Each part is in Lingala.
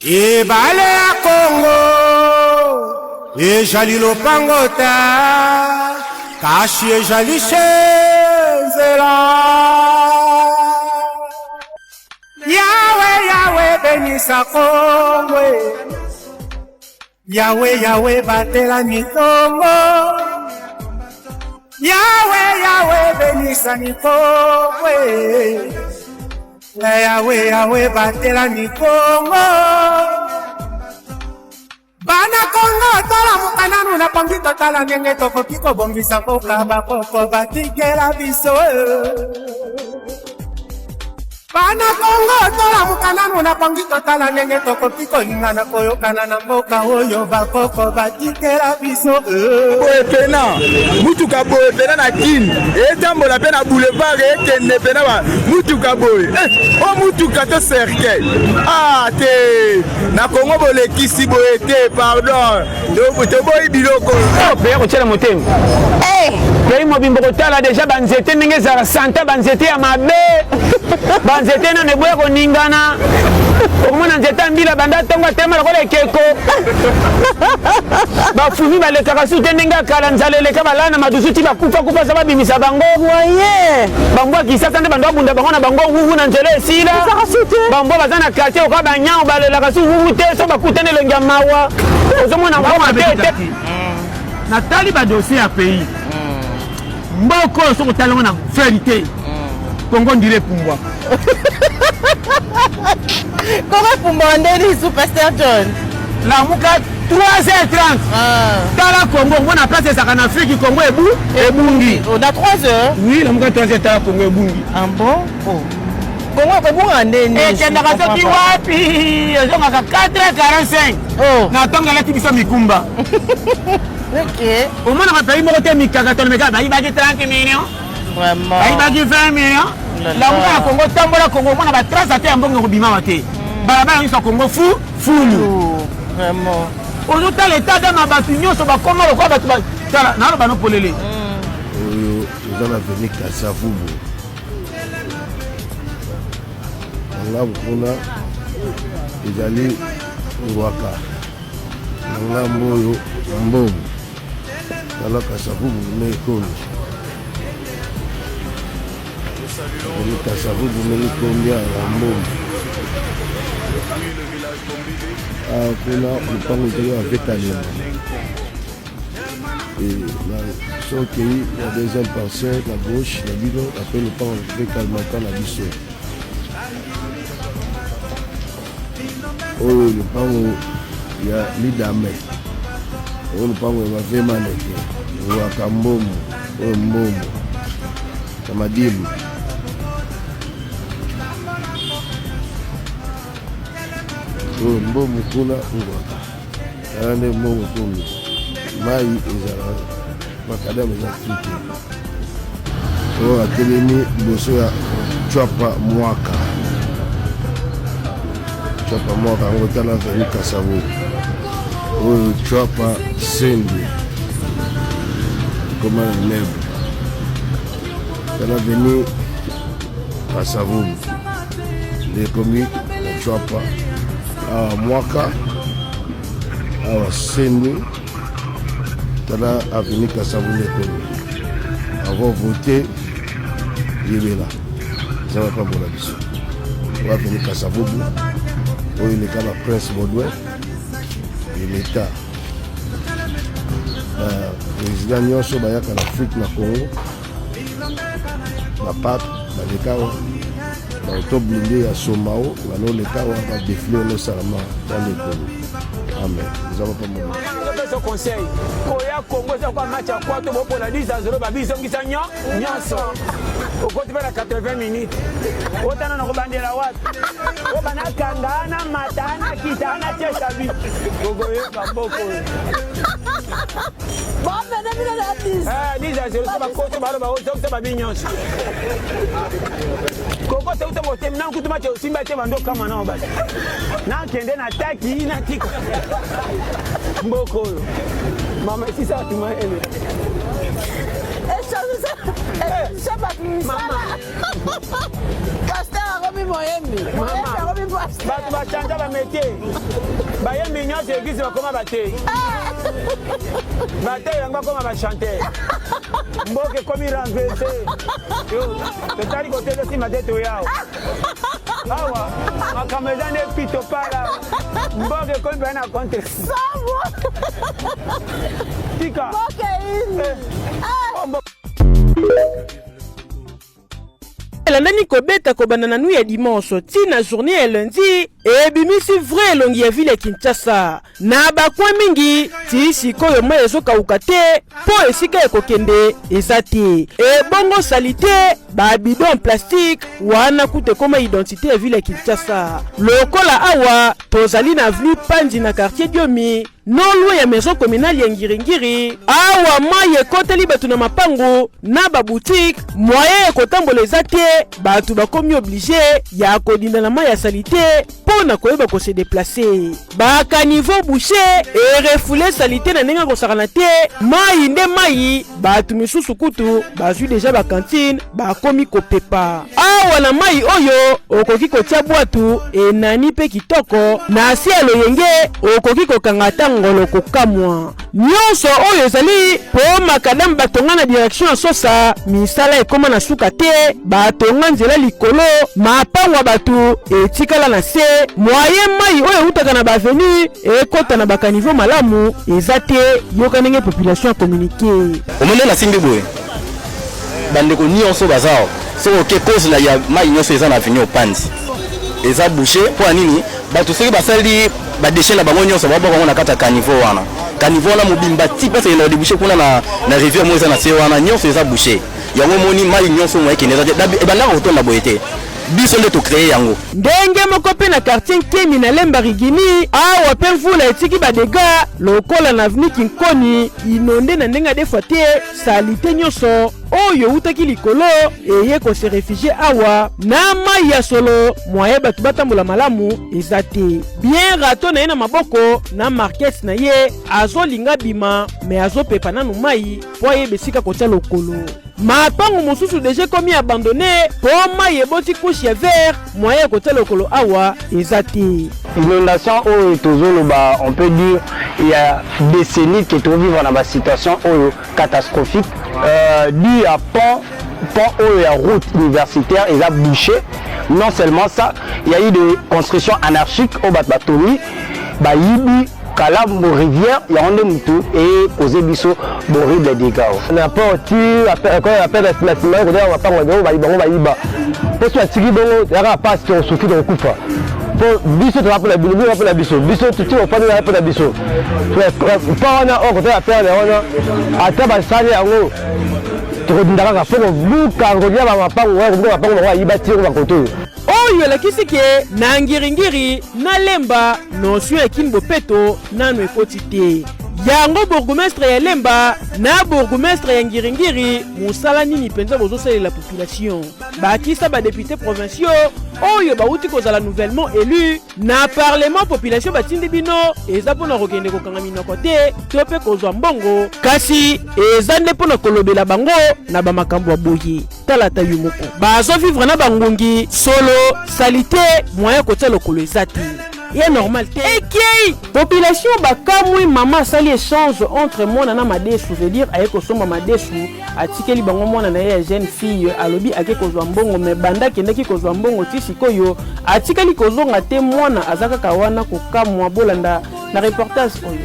Ebale ya Kongo ejali lopango te, kasi ejali se nzela. Yawe, Yawe, benisa Kongo. Yawe, Yawe, batela mitongo. Yawe, Yawe, benisa mikongo. Yawe, Yawe, batela mikongo. Bana Kongo, tolamuka nanu na pongi, totala ndenge tokoki kobongisa mboka bakoko batikela biso. Bana Kongo, tolamuka nanu na pongi, totala ndenge tokoki kolingana koyokana na mboka oyo bakoko batikela biso. Boye pena mutuka boye pena na Kin etambola pe na boulevard ekende pena ba mutuka boye eh, o mutuka to cercueil ah te na Congo bolekisi boye te pardon toboyi biloko oyo peya kotyela motema eh! Pays mobimba kotala deja banzete ndenge ezala santa, banzete ya mabe, banzete nano eboya koningana. Okomona nzete ya mbila banda ntongo atelema lokola ekeko. Bafumi balekaka su te ndenge ya kala, nzala eleka, balala na madusu ti bakufa kufa sa babimisa bango. Bambwa kisasa nde bando babunda bango na bango wuwu na nzela esila. Bambwa baza na quartier oka banyau balelaka su wuwu te, so bakutani elongi ya mawa, ozomona ngoma te te. Natali badossier ya pays, mboka oyo, soki otali yango na vérité, Kongo ndire epumbwa. Kongo epumbwa nde lisu, Pasteur John. Lamuka 3h30, tala Kongo, omona place ezalaka na Afrique. Kongo ebu ebungi. Na 3 heures? Oui, lamuka 3h, tala Kongo ebungi. Ah bon? Oh. Kongo ebunga ndeni? Ekendaka soki wapi, ezongaka 4h45. Oh. Na ntongo alati biso mikumba. Omonaka pays moko te mikakatano meka bayibaki 30 millions, bayibaki 20 millions. Lamuka na Kongo, tambola Kongo, omona batrace ate ya mbongo ekobima te. Balabala nyonso ya Kongo fu fulu. Ozotala état d'âme ya bato nyonso, bakoma lokola bato. Tala, naloba no polele. Oyo eza na avenue Kasavubu, na ngambo kuna ezali Ngwaka, na ngambo oyo Mbongo. Tala Kasavubu nde ekomi, avenue Kasavubu ndenge ekomi ya Mbongo. Awa kuna lopango ezali avec Kalemba. So okei na deuxième parcelle na gauche na bino, après lopango avec Kalmata na biso. Oyo lopango ya Lidame, oyo lopango ya Bavemaneke Ngwaka Mbombo, oyo Mbombo na Madilu. Oyo Mbombo, kuna Ngwaka. Tala nde mbongo komi mai ezala, makadame eza trite. Oyo atelemi liboso ya Chwapa Mwaka, Chwapa Mwaka yango. Tala avenue Kasavubu, oyo Chwapa Sende, ekoma na immeuble. Tala avenue Kasavubu nde ekomi na Chwapa. Awa Mwaka, awa Sende. Tala avenue Kasavubu nde ekomi. Avant vote, yebela eza bapambola biso. Oyo avenue Kasavubu, oyo eleka na Prince Baudouin de l'État. Baprésident nyonso bayaka na Afrique, na Congo, bapape baleka awa, baauto blindé ya Somao banoleka awa, badéfilé wana esalama. Tala ekolo. Amen, eza bapambola. Opesa conseil, koya Kongo eza kwa match ya kwato, bopola 10-0, babizongisa nyonso. Okoti mpe na 80 minutes, otana na kobandela wapi? O banakanga ana mata, ana kita, ana tiesa bi okoyeba mboko oyo. Bamene bino na 10. 10-0, so bakoti, baloba ozongisa babi nyonso. Kokosa uta motema na nkutu match osimba te, bando kama nao bato nakende na taki natika mboka oyo. Mama esisa bato mayele. Echange bato misala. Pasteur yango. Akomi moyembi. Bato bachanja bametie, bayembi nyonso eglise bakoma batei, ah! Batei yango bakoma bachanteur. Mboka ekomi renverse. Totali kote ezosimba te, toyao awa makambo eza nde pitopala. Mboka ekomi mpenza na contre tika. Eh. Oh, Elandani kobeta kobanda na nuit ya dimanche ti na journée ya lundi, ebimisi vrai elongi ya ville ya Kinshasa. Na ba coin mingi ti sikoyo mai ezokauka te mpo esika ya kokende eza te. Ebongo salite, ba bidon en plastique wana kutu ekoma identite ya ville ya Kinshasa. Lokola awa tozali na avenue Panzi na quartier Diomi, non loin ya maison communale ya Ngiringiri. Awa mai ekoteli bato na mapango na ba boutique, moyen ya kotambola eza te, bato bakomi oblige ya kodinda na mai ya salite mpo na koyeba ko se deplacer. Ba caniveau bouche e refoule salite na ndenge kosakana te, mai nde mai. Bato misusu kutu bazwi deja ba cantine, bakomi kopepa awa na mai oyo. Okoki kotia bwatu enani mpe kitoko na se ya loyenge, okoki kokanga ata ngolo. Kokamwa nyonso oyo ezali mpo makadamu batonga na direction ya Sosa, misala ekoma na suka te. Batonga nzela likolo, mapango ya bato etikala na se. Moyen mai oyo eutaka na baavenue ekota na bakanivo malamu eza te. Yoka ndenge population ya communique. Omoni nasimbi boye, bandeko nyonso baza awa. Soki oke cause na ya mai nyonso eza na avenue Opanzi, eza bouché. Mpo ya nini? Bato soki basali badéchets na bango nyonso, babwaka yango na kati ya caniveau wana. Caniveau wana mobimba ti place ekenda kodéboucher kuna na rivière moko eza na se wana, nyonso eza bouché. Yango omoni mai nyonso mo ekende eza te. Ebandaka kotonda boye te, biso nde tocréer yango. Ndenge moko mpe na quartier Nkemi na Lemba Rigini, awa mpe mvula etiki badégâts lokola na avenue Kinkoni inondé na ndenge adefwa te. Salite nyonso oyo eutaki likolo eye kose réfugier awa na mai ya solo. Moyen bato batambola malamu eza te. Bien râteau na ye na maboko na market na ye, azolinga bima me azopepa nanu mai mpo ayeba esika kotia lokolo. Mapango mosusu deja ekomi abandonné mpo mai eboti couche ya vert, moyen ya kotia lokolo awa eza te. Inondation oyo tozoloba, on peut dire il y a décennie que tovivre na basituation oyo catastrophique, dû à pont oyo ya route universitaire eza bouché. Non seulement ça, il y a eu des constructions anarchiques oyo bato batongi, bayibi Kalambo rivière. Yango nde mutu ecauser biso horrible dégâts. Na port ti apere na nsima nsima kotoya mapango bango bango bayiba, mpo so atiki bongo yaka pasi, tokosouffrir, tokokufa, mpo biso toza mpona bino, bino mpona biso, biso ti ofandi wana mpona biso. Mpa wana oyo kotoya pere wana, ata basali yango, tokodinda kaka mpo kobuka kolia bamapango wana, kobuka mapango bango bayiba ti bakoto oyo. Oyo elakisi ke na Ngiringiri na Lemba, notion ya Kin bopeto nano ekoti te. Yango bourgmestre ya Lemba na bourgmestre ya Ngiringiri, mosala nini mpenza bozosalela population? Bakisa badéputés provinciaux oyo bauti kozala nouvellement élu na parlement. Population batindi bino eza mpona kokende kokanga minoko te to mpe kozwa mbongo, kasi eza nde mpona kolobela bango na bamakambo ya boye. Tala ata yo moko, bazovivre na bangungi, solo, salite, moyen kotia lokolo eza te, ye normal te. Ekei population bakamwi, mama asali échange entre mwana na madesu, veut dire aye kosomba madesu, atikeli bango mwana na ye ya jeune fille, alobi ake kozwa mbongo. Me banda akendaki kozwa mbongo ti sikoyo atikali kozonga te, mwana aza kaka wana kokamwa. Bolanda na reportage oyo.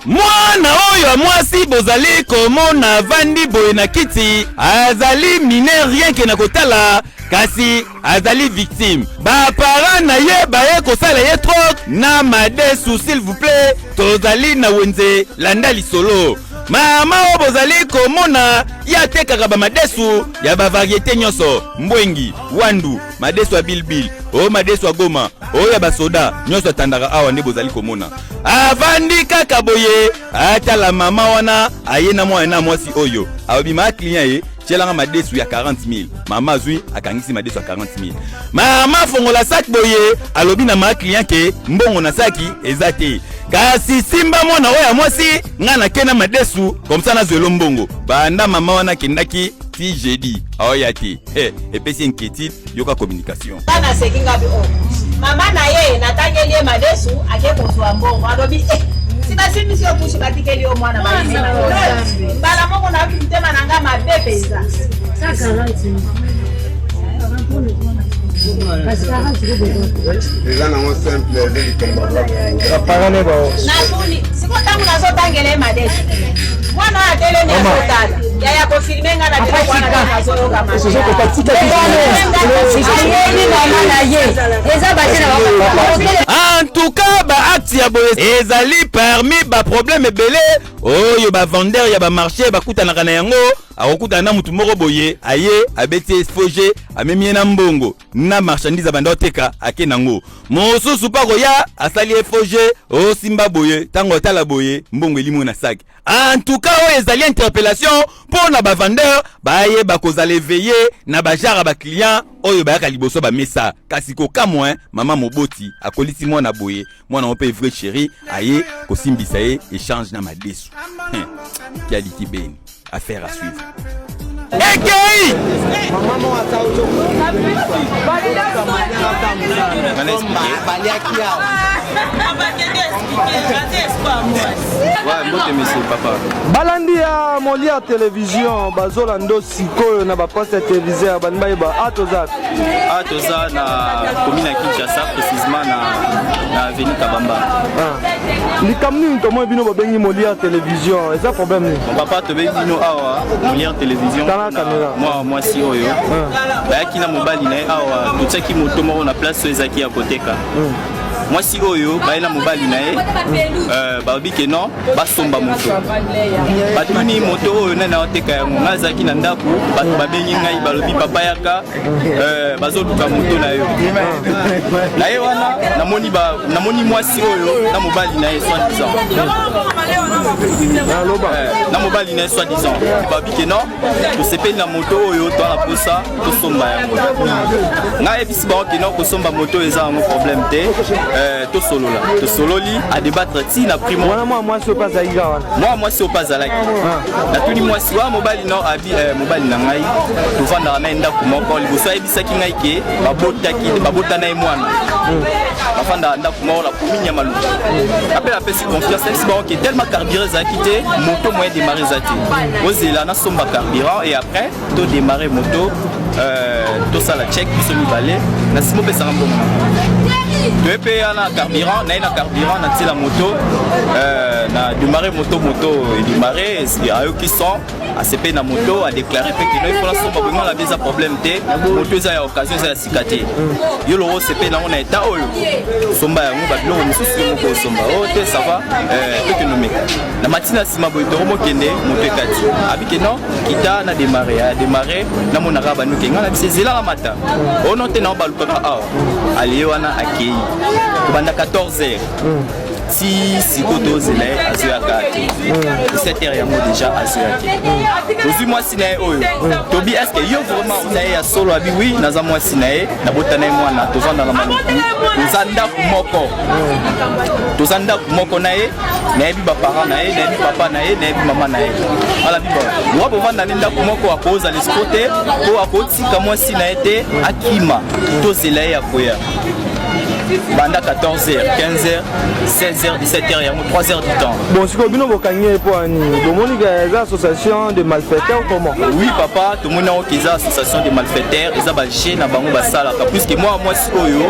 Mwana oyo ya mwasi bozali komona avandi boye na kiti azali mineur rien ke na kotala, kasi azali victime. Baparents na ye baye kosala ye troc na madesu. S'il vous plaît, tozali na wenze. Landa lisolo. Mama oyo bozali komona ye atekaka bamadesu ya bavariétés nyonso, mbwengi, wandu, madesu ya bilbil, oyo madesu ya Goma, oyo ya basoda nyonso atandaka awa. Nde bozali komona avandi kaka boye, atala mama wana aye na mwana na mwasi oyo abima client ye: "Tielanga madesu ya 40 000." Mama azwi, akangisi madesu ya 40 000. Mama afongola sac boye, alobi na ma client ke mbongo na saki eza te. Kasi simba mwana oyo ya mwasi, ngai nake na madesu comme ça nazwelo mbongo. Banda mama wana akendaki ti jeudi aoya te. Hey, epesi inquiétude, yoka communication. Nga naseki nga bi oh. Mama na ye natangeli ye madesu ake kozwa mbongo alobi eh si basimbisi yo kushi batikeli yo mwana bayibi mbala moko nayoki motema na nga mabe mpenza. Eza nango simple, eza likambo natuni siko ntango nazotangela ye madesu mwana oyo atelemi azotala yaya kofilme nga na biloko wana ntango azoyoka ayebi mama na ye eza bate na En tout cas, ba acte ya boye ezali parmi ba problème ebele oyo ba vendeur ya ba marché bakutanaka na yango. Akokutana na mutu moko boye aye abeti ye faux jeu, amemi ye na mbongo na marchandise abanda oteka ake nango. Mosusu pa koya asali ye faux jeu, osimba boye tango atala boye mbongo elimo na sac. En tout cas oyo ezali interpellation mpo na ba vendeur bayeba kozala éveillé na ba genre ya ba client oyo bayaka liboso ba mesa. Kasi kokamwa hein, mama moboti akolisi mwana boye, mwana ngo mpe vrai chéri aye kosimbisa ye échange na madesu. Hein, kialiki beni, affaire à suivre. Ekei! Balandi ya Molière Télévision bazolanda sikoyo na baposte ya téléviseur balingi bayeba a toza a toza na commune ya Kinshasa, précisément na avenue Kabamba. Ah. Likambo nini tomoni bino bobengi Molière Télévision, eza problème nini? Bon, papa, tobengi bino awa Molière Télévision Tala caméra. mwa mwasi oyo bayaki na mobali na ye awa, totiaki moto moko na place oyo ezalaki ya koteka. Mwasi oyo baye na mobali na ye, balobi ke non, basomba moto. Batuni moto oyo nani aoteka yango. Ngai azalaki na ndako, bato babengi ngai, balobi papa yaka, bazoluka moto na yo. Na ye wana namoni mwasi oyo na mobali na ye soi-disant. Na mobali na ye soi-disant. Balobi ke non, tosepeli na moto oyo, toa na posa tosomba yango. Ngai yebisi bango ke non, kosomba moto oyo eza yango problème te, tosolola. Tosololi, a débattre ti na primo. Wana mwa mwasi oyo mpe azalaki kaka wana? Mwa mwasi oyo mpe azalaki. Natuni mwasi wana mobali no abi, mobali na ngai tovandaka na ye ndako moko. Liboso ayebisaki ngai ke babota na ye mwana, bafandaka ndako moko na commune ya Maluku. Ape apesi confiance, ayebisi bango ke tellement carburant ezalaki te, moto moyen démarrer eza te, ozela nasomba carburant et après to démarrer moto, tosala check biso mibale, na nsima opesaka mbongo. Toye mpe ya na carburant naye na carburant natiela moto, na démarrer moto, moto edémarrer, ayoki son, asepeli na moto, adéclaré mpe kino ifo nasomba boye. Nga nabi eza problème te, moto eza ya occasion, eza ya sika te, yo loko osepeli nango na eta oyo, somba yango, babiloko mosusu yo moko osomba oyo te, ça va, tokende omeka na matina. Nsima boye tokomokende, moto ekati, abike non, kita na démarrer, ya démarrer, namonaka bandoki. Ngai na biso ezelaka mata ono te, nao balukaka awa alie wana akei kobanda 14 heures ti sikoyo tozela ye, azoyaka te. 17 heures yango déjà azoya te. Ozwi mwasi na ye oyo tobi, est ce que yo vraiment na ye ya solo? Abi oui, naza mwasi na ye, nabota na ye mwana, tovanda na Maluku, toza ndako moko, toza ndako moko na ye, nayebi baparent na ye, nayebi papa na ye, nayebi mama na ye. Alabi bon, wa bovanda nde ndako moko, akozala espo te po akotika mwasi na ye te akima. Tozela ye ya koya banda 14 h 15 h 16 h 17 h yango 3 heures du temps. Bon, sikoyo bino bokangi ye mpo ani bomoni ke eza association de malfaiteurs ou comment? Oui papa, tomoni yango ke eza association de malfaiteurs, eza baje na bango basalaka, puisque mwa mwasi oyo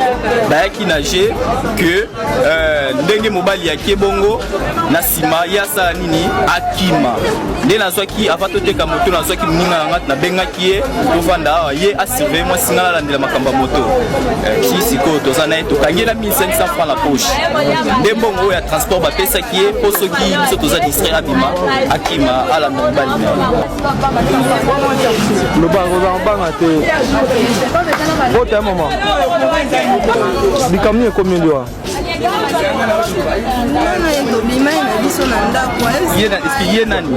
bayaki na jeu ke ndenge mobali yake bongo na nsima ye asala nini, akima. Nde nazwaki avant toteka moto, nazwaki moninga na nga, nabengaki ye tovanda awa, ye asurveille mwasi, nga nalandela makambo ya moto. Ti sikoyo toza na ye, tokangi ye na 1500 francs na poche, nde mbongo oyo ya transport bapesaki ye mpo soki biso toza distrait abima, akima, alanda mobali na ye. Loba, kozala banga te bota ya mama. Likambo nini ekomi liwa? Nana tobimaki na biso na ndako. Ye ye nani?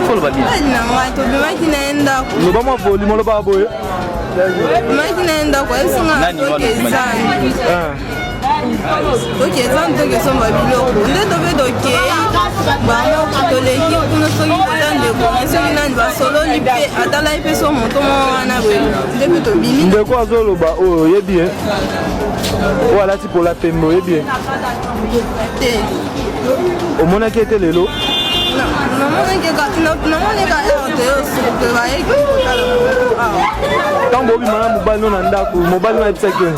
Foloba bien. Na ngai tobimaki na ye ndako. Loba mwa volume, oloba boye. Tobimaki na ye ndako, ayebisinga Nani wana toke obimaki? Ezangi. Toke zando tokesomba biloko nde tope tokei bango toleki kuna soki eza ndeko na soki nani basololi mpe atalaki mpe so moto moko wana boye nde mpe tobimi. Ndeko azoloba oyo oyebi ye oyo alati pola pembe, oyebi ye? Te. Omonaki ete lelo? Namoni ka heure toyosuke bayeki kotala moto awa. Ntango bobima na mobali no na ndako, mobali no ayebisaki yo?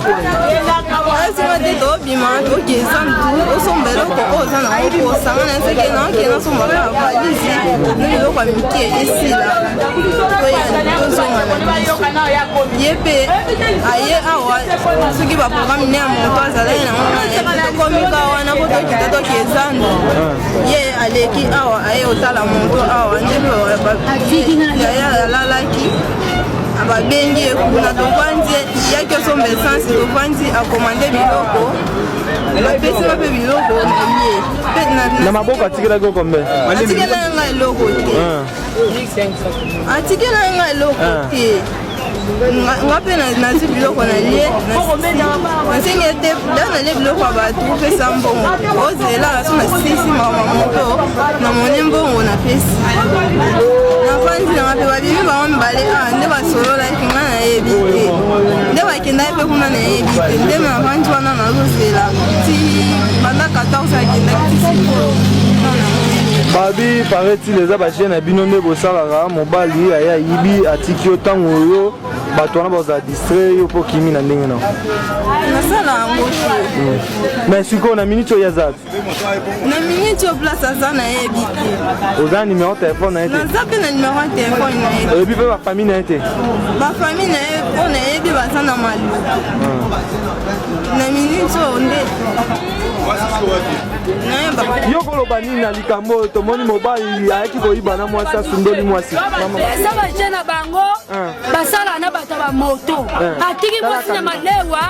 Esinga te, tobima toke zantu osomba eloko oyo oza nango mposa. Nga na soki naoke nasomba kaka valise na biloko ya mike esila, toya tozonga na biso. Ye mpe aye awa soki baprogramme ne ya moto azalaki nango, nga nayebi tokomi ka wana po tokita toke zandu. Ye aleki awa aye otala moto awa nde mpe yaya alalaki, babengi ye kuna, tovandi, yaki osomba essence, tovandi, akomande biloko, bapesi nga mpe biloko na ye mpe Na maboko atikelaki yo combien? Atikela nga eloko te, atikela nga eloko te. Nga mpe nazwi biloko na lie, nasengi ete da nalie biloko ya bato, opesa mbongo ozela. So nasisi mama moto, namoni mbongo napesi, nafandi nanga mpe babimi bango mibale awa nde basololaki, nga nayebi te nde bakendaki mpe kuna, nayebi te nde nafandi wana nazozela ti banda 14 akendaki ti sikoyo. Babi, paraît-il eza bajeune na bino nde bosalaka, mobali aye ayibi atiki yo. Ntango oyo bato wana bazala distrait, yo mpo kimi na ndenge na Nasala yango te. Mais sikoyo na minute oyo aza? Na minute oyo place aza nayebi te. Oza na numéro telefone na ye te? Naza mpe na numéro ya telefone na ye. Oyebi mpe bafamille na ye te? Bafamille na ye mpo nayebi baza na Maluku. Na minute oyo nde nayeba. Yo koloba nini na likambo oyo tomoni mobali ayaki koyiba na mwasi, asundoli mwasi? Mama. Eza baje na bango, basala na bato ya bamoto. Atiki mwasi na malewa,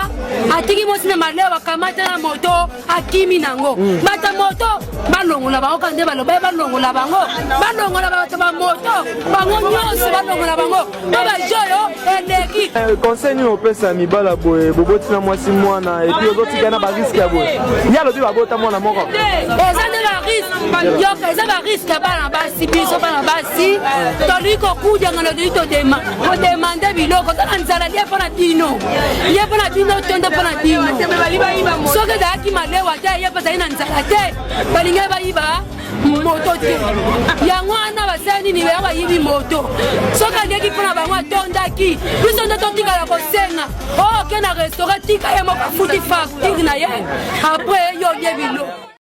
atiki mwasi na malewa, kamata na moto, akimi nango. Bato ya moto balongola bango kaka nde baloba ye, balongola bango, balongola bato bamoto bango nyonso, balongola bango mpo baje oyo eleki. Conseil nini opesa mibala boye boboti na mwasi mwana et puis ozotika na barisque ya boye? Ye alobi babota mwana moko. Eza nde barisque, yoka, eza barisque ya bana basi. Biso bana basi tolingi kokudanga, tolingi kodemander biloko, toza na nzala. Lie mpo na bino, ye mpo na bino, tonde mpo na bino. Soki ezalaki malewa te, ye mpo azali na nzala te, balingi bayiba moto te. Yango wana basala nini? Ya bayibi moto, soki alieki mpo na bango atondaki, biso nde totikala kosenga. Oke na restaurant, tika ye moko afuti facture na ye, après yo olie biloko.